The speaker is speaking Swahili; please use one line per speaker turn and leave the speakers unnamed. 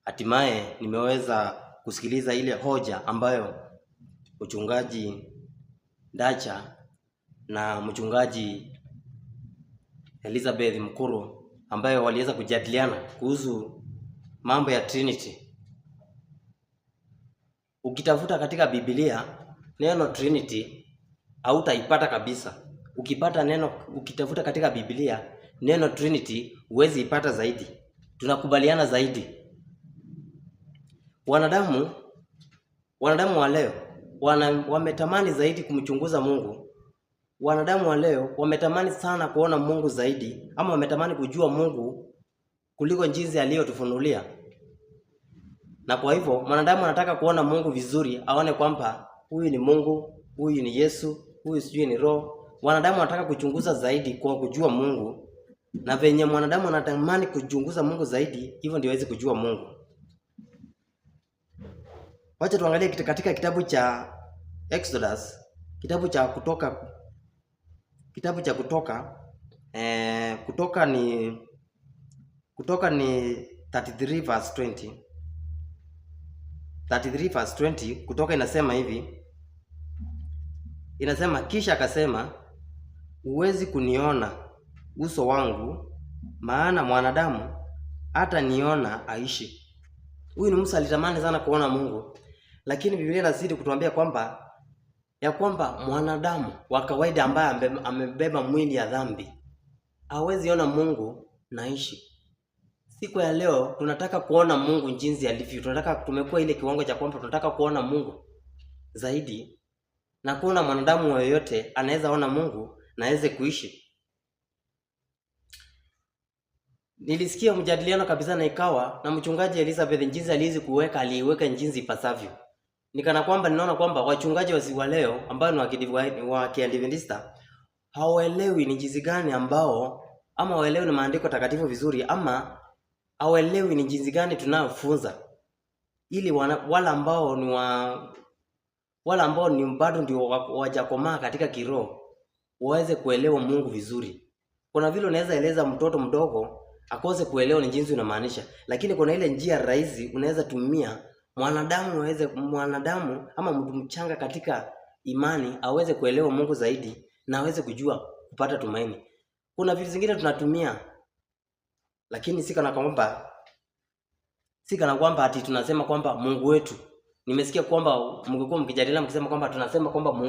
Hatimaye nimeweza kusikiliza ile hoja ambayo mchungaji Ndacha na mchungaji Elizabeth Mkuru ambayo waliweza kujadiliana kuhusu mambo ya Trinity. Ukitafuta katika Biblia neno Trinity hautaipata kabisa. Ukipata neno, ukitafuta katika Biblia neno Trinity huwezi ipata zaidi. Tunakubaliana zaidi. Wanadamu wa leo wametamani zaidi kumchunguza Mungu. Wanadamu wa leo wametamani sana kuona Mungu zaidi, ama wametamani kujua Mungu kuliko jinsi aliyotufunulia. Na kwa hivyo mwanadamu anataka kuona Mungu vizuri, aone kwamba huyu ni Mungu, huyu ni Yesu, huyu sijui ni Roho. Wanadamu wanataka kuchunguza zaidi kwa kujua Mungu, na venye mwanadamu anatamani kuchunguza Mungu zaidi, hivyo ndio aweze kujua Mungu. Wacha tuangalie katika kitabu cha Exodus, kitabu cha Kutoka, kitabu cha Kutoka, Kutoka ni 33 verse 20. 33 verse 20, Kutoka inasema hivi, inasema, kisha akasema, huwezi kuniona uso wangu, maana mwanadamu hata niona aishi. Huyu ni Musa, alitamani sana kuona Mungu, lakini Biblia inazidi kutuambia kwamba ya kwamba mwanadamu wa kawaida ambaye amebeba mwili ya dhambi hawezi ona Mungu naishi. Siku ya leo tunataka kuona Mungu jinsi alivyo. Tunataka, tumekuwa ile kiwango cha kwamba tunataka kuona Mungu zaidi, na kuona mwanadamu yoyote anaweza ona Mungu na aweze kuishi. Nilisikia mjadiliano kabisa na ikawa na mchungaji Elizabeth jinsi aliwezi kuweka, aliiweka jinsi ipasavyo. Nikana kwamba ninaona kwamba wachungaji wa leo ambao ni wa Kiadventista hawaelewi ni jinsi gani ambao, ama hawaelewi ni maandiko takatifu vizuri, ama hawaelewi ni jinsi gani tunayofunza ili wala ambao ni bado ndio wajakomaa katika kiroho waweze kuelewa Mungu vizuri. Kuna vile unaweza eleza mtoto mdogo akose kuelewa ni jinsi unamaanisha, lakini kuna ile njia rahisi unaweza tumia mwanadamu ama mtu mchanga katika imani aweze kuelewa Mungu zaidi na aweze kujua kupata tumaini. Kuna vitu zingine tunatumia, lakini si kana kwamba ati tunasema kwamba Mungu wetu. Nimesikia kwamba mngekuwa mkijadiliana mkisema kwamba tunasema kwamba Mungu